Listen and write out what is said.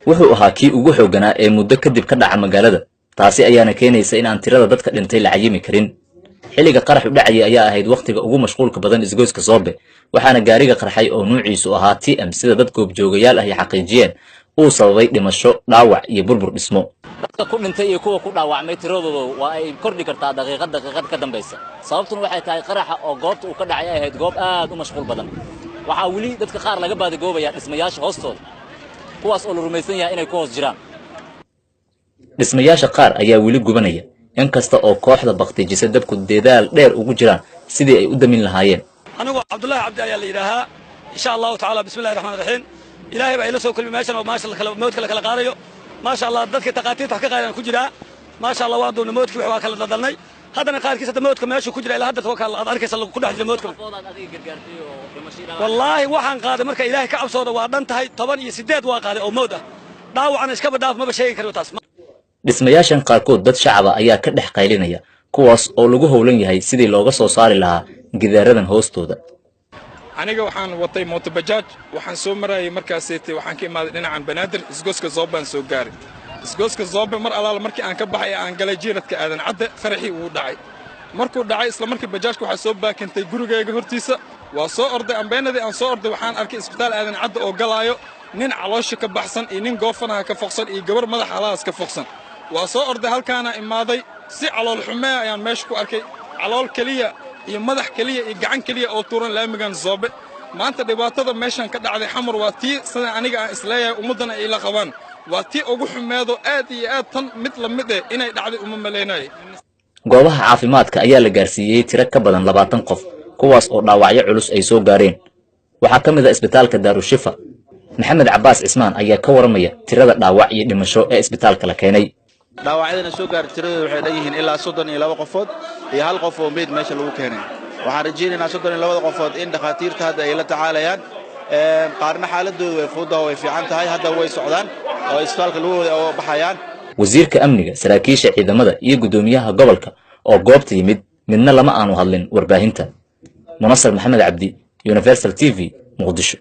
Wuxuu ahaa kii ugu xoogganaa ee muddo kadib ka dhaca magaalada. Taasi ayaana keenaysa in aan tirada dadka dhintay la cayimi karin. Xilliga qaraxu dhacayay ayaa ahayd wakhtiga ugu mashquulka badan isgoyska Soobe, waxaana gaariga qarxay oo nuuciisu ahaa TM, sida dad goobjoogayaal ahi xaqiijiyeen, uu sababay dhimasho, dhaawac iyo burbur dhismo. Dadka ku dhintay iyo kuwa ku dhaawacmay tiradooda waa ay kordhi kartaa daqiiqad daqiiqad ka dambaysa. Sababtuna waxay tahay qaraxa oo goobta uu ka dhacay ay ahayd goob aad u mashquul badan. Waxaa weli dadka qaar laga baadigoobayaa dhismayaasha hoostooda, kuwaas oo la rumaysan yahay inay ku hoos jiraan. Dhismayaasha qaar ayaa weli gubanaya, inkasta oo kooxda baktijisa dabku dedaal dheer ugu jiraan sidii ay u damin lahaayeen. Anigu Cabdullaahi Cabdi ayaa la yidhaahaa. Insha Allahu tacala, bismillahi raxmaan raxiim. Ilaahay baa ila soo kulmi meeshan oo maasha moodka la kala qaadayo. Maasha Allah, dadka takhaatiirta wax ka qaadaan ku jiraa. Maasha Allah, waan doonay moodkii, wax waa kala daldalnay. Haddana qaarkiis hadda moodka meeshuu ku jira ilaa hadda aad arkaysa ku dhex jira moodka. Wallaahi waxaan qaaday, marka Ilaahay ka cabsooda, waa dhan tahay 18 waa qaaday oo mood ah. Dhaawacana iskaba dhaaf, maba sheegi karo taas. Dhismayaashan qaarkood dad shacaba ayaa ka dhex qaylinaya, kuwaas oo lagu howlan yahay sidii looga soo saari lahaa gidaaradan hoostooda. Aniga waxaan watay mootobajaaj, waxaan soo marayay markaasayte, waxaan ka imaaday dhinacan Banaadir, isgoyska Zoobaan soo gaaray. Isgoyska Zoobe mar alaala markii aan ka baxay ee aan galay jiiradka Aadan Cadde, qaraxii wuu dhacay. Markuu dhacay, isla markii bajaajka waxaa soo baakintay gurigayga hortiisa. Waa soo orday ambeenadii aan soo orday, waxaan arkay isbitaal Aadan Cadde oo galaayo nin caloosha ka baxsan iyo nin goofanaha ka foqsan iyo gabar madaxa halahaas ka foqsan. Waa soo orday, halkaana imaaday. Si calool xumee ayaan meesha ku arkay, calool keliya iyo madax keliya iyo gacan keliya oo tuuran laamigan Zoobe. Maanta dhibaatada meeshan ka dhacday Xamar waa tii, sida aniga aan isleeyahay, ummaddana ay ila qabaan, waa tii ugu xumeedo aad iyo aad. Tan mid la mid eh inay dhacday uma malaynayo. Goobaha caafimaadka ayaa la gaarsiiyey tiro ka badan 20 qof, kuwaas oo dhaawacyo culus ay soo gaareen. Waxaa ka mid ah isbitaalka Daarushifa. Maxamed Cabbaas Cismaan ayaa ka waramaya tirada dhaawac iyo dhimasho ee isbitaalka la keenay. Dhaawacyadana soo gaaray tiradooda waxay dhan yihiin ilaa 32 qofood iyo hal qof oo meyd meesha lagu keenay. Waxaan rajaynaynaa 32-da qofood in dhakhaatiirta hadda ay la tacaalayaan. Qaarna xaaladoodu way fududaha, way fiican tahay, hadda way socdaan oo isbitaalka lugahooda oo baxayaan. Wasiirka amniga, saraakiisha ciidamada iyo guddoomiyaha gobolka oo goobta yimid midna lama aanu hadlin warbaahinta. Munasar Maxamed Cabdi, Universal TV, Muqdisho.